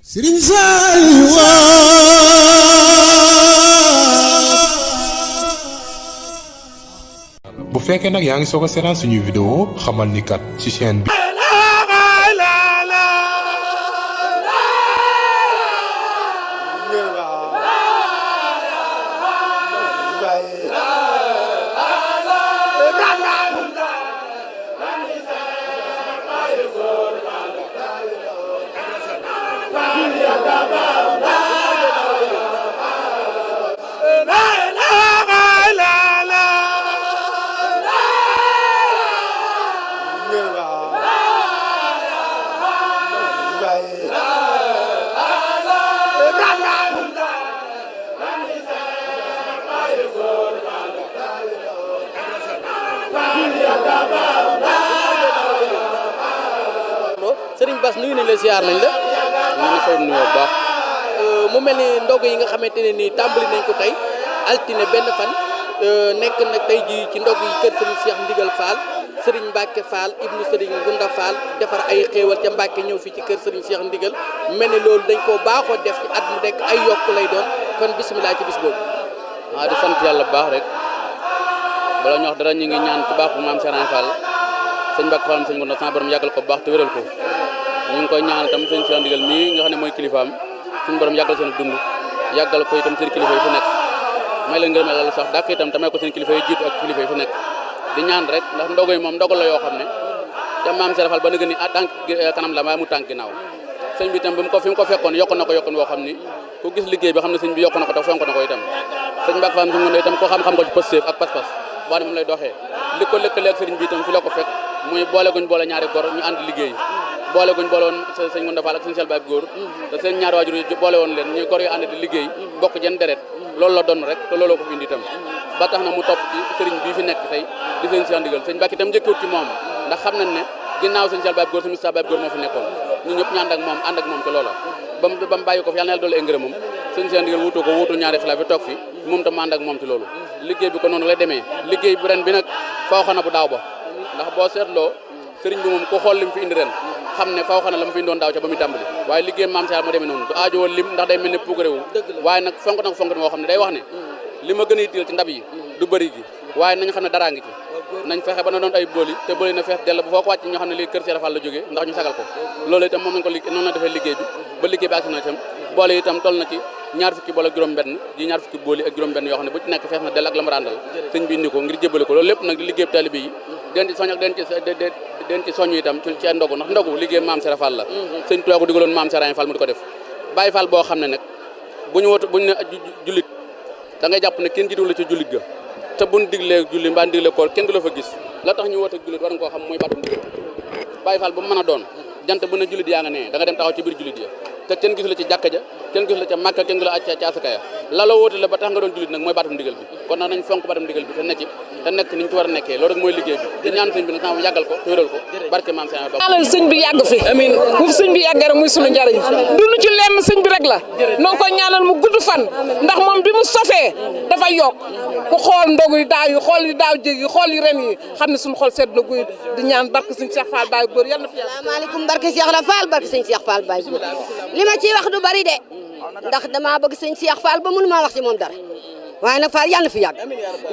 Serigne Saliou bu fekkee nag yaa ngi soog a seetaan suñuy vidéo xamal ni kat ci chaîne bi Serigne Bass nuyu nañ la ziar nañ la ñu ngi fay nuyoo bu baax mu mel ni ndog yi nga xamante ne nii tàmbali nañ ko tey altine benn fan nekk nag tey jii ci ndog yi kër Serigne Cheikh Ndigal Fall Serigne Mbacke Fall ibnu Serigne Gunda Fall defar ay xéewal ca Mbacke ñëw fii ci kër Serigne Cheikh Ndigal mel ni loolu dañ koo baaxoo def ci at mu nekk ay yokk lay doon kon bisimilah ci bis boobu. waaw di sant yàlla bu baax rek bala ñu wax dara ñu ngi ñaan ku baax bu maam Serigne Fall sëñ Mbacke Fall sëñ Gunda sama borom yàggal ko bu baax te wéral ko. ñu ngi koy ñaanal itam sëñ Cheikh Ndigal mii nga xam ne mooy kilifaam suñu borom yàggal seen dund yàggal ko itam seen kilifa yi fi nekk may leen ngërëm yàlla sax dàkk itam tamay ko seen kilifa yi jiitu ak kilifa yi fi nekk di ñaan rek ndax ndogo yi moom ndogal la yoo xam ne ca maam Serigne Fall ba nga ni tànk kanam la maa mu tànk ginnaaw sëñ bi itam fi mu ko fekkoon yokk na ko yokk woo xam ni ku gis liggéey bi xam ne sëñ bi yokk na ko te fonk na ko itam sëñ Mbacke Fall suñu itam ko xam-xam ko ci pëstéef ak pas-pas boo ne moom lay doxee li ko lëkkale ak sëriñ bi itam fi la ko fekk muy boole guñ boole ñaari gor ñu ànd liggéey boole guñ boole woon sëñ Gunda Fall ak sëñ Selba góor te seen ñaari waajur yi boole woon leen ñuy gor yu ànd di liggéey bokk jën deret loolu la doon rek te looloo ko fi indi itam ba tax na mu topp ci sëriñ bii fi nekk tey di sëñ Cheikh Ndigal sëñ Mbacke itam njëkkewut ci moom ndax xam nañ ne ginnaaw sëñ Selba góor sëñ Selba góor moo fi nekkoon ñu ñëpp ñu ànd ak moom ci loola ba mu bàyyi ko fi yàlla na doole engrais moom sëñ Cheikh Ndigal wutu ko wutu ñaari xilaaf bi toog fi moom tam mu ànd ak moom ci loolu liggéey bi ko noonu lay demee liggéey bu ren bi nag faw xana bu daaw ba ndax boo seetloo sëriñ bi moom ku xool lim fi indi ren xam ne faw xana la mu fi indoon daaw ca ba muy tàmbali waaye liggéey maam Cheikh moo demee noonu du aajo woon lim ndax day mel ne puukaréwu waaye nag fonk moo xam ne day wax ne li ma gën a yitteel ci ndab yi du bëri gi waaye nañ xam ne daraa ngi ci nañ fexe ba na doon ay booli te booli na fees dell bu foo ko wàcc ñoo xam ne lii kër Cheikh Fall la jógee ndax ñu sagal ko loolu itam moom nañ ko noonu la defee liggéey bi ba liggéey bi agsi na itam boole itam toll na ci ñaar fukki boole ak juróom-benn di ñaar fukki booli ak juróom-benn yoo xam ne bu ci nekk fees na dell ak la mu ràndal sëñ bi indi ko ngir jébbale ko loolu lépp nag di liggéey bi taalibe yi den ci soñu itam ci ndogu ndax ndogu liggéey maam Cheikh Fall la sëñ Tuubaa ko digaloon maam Cheikh Fall mu di ko def Baye Fall boo xam ne nag bu ñu ne jullit da ngay jàpp ne kenn jiitu la ci jullit ga te buñ diglee julli mbaa diglee koor kenn du la fa gis la tax ñu woote jullit war nga koo xam mooy batum ndigal Baye Fall bu mu mën a doon jant bu ne jullit yaa nga ne da nga dem taxaw ci biir jullit ya te kenn gisu la ci jàkka ja kenn gisu la ca Màkka kenn gisu la ca asaka ya la woote la ba tax nga doon jullit nag mooy batum ndigal bi kon nag nañ fonk batum ndigal bi te nekk ni ñu ci war a nekkee loolu rek mooy liggéey bi di ñaan sëñ bi nag sama yàggal ko te wéral ko barke maam Cheikh ba ñaanal sëñ bi yàgg fi amiin bu fi sëñ bi yàggee rek muy sunu njariñ dund ci lenn sëñ bi rek la noo ko ñaanal mu gudd fan ndax moom bi mu sofee dafa yokk ku xool ndogu yi daaw yi xool yi daaw jég yi xool yi ren yi xam ne suñu xol sedd na guy di ñaan barke sëñ Cheikh Fall Baye góor yàlla na fi asalaamaaleykum barke Cheikh la Fall barke sëñ Cheikh Fall Baye góor li ma ciy wax du bari de ndax dama bëgg sëñ Cheikh Fall ba mënu maa wax ci moom dara waaye nag Fall yàlla na fi yàgg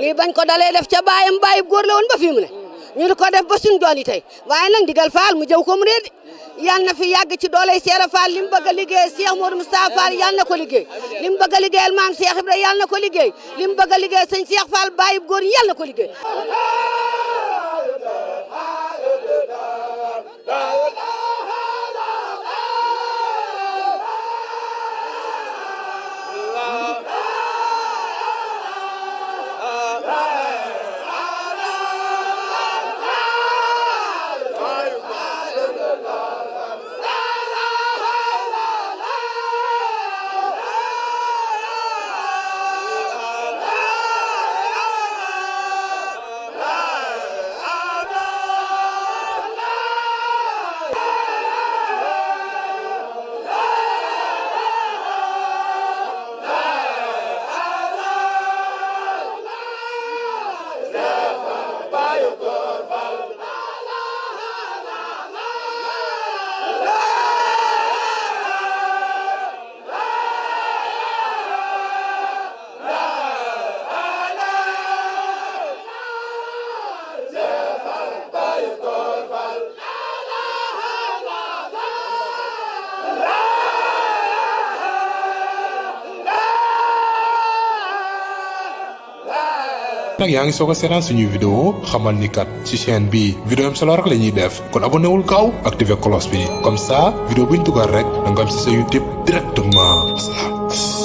lii bañ ko dalee def ca baayam Baye góor la woon ba fii mu ne ñu di ko def ba suñu doon yi tey waaye nag ndigal Fall mu jëw ko mu réer de yàlla na fi yàgg ci dooley Seera Fall li mu bëgg a liggéey Cheikh Modou Moustapha Fall yàlla na ko liggéey li mu bëgg a liggéeyal maam Cheikh Ibra yàlla na ko liggéey li mu bëgg a liggéey sëñ Cheikh Fall Baye góor yàlla na ko liggéey nag yaa ngi soog a seetaan suñuy vidéo xamal ni kat ci chaîne bi vidéo am solo rek la ñuy def kon abonné wul gaaw activé cloche bi comme ça vidéo buñ dugal rek da nga am ci sa YouTube directement.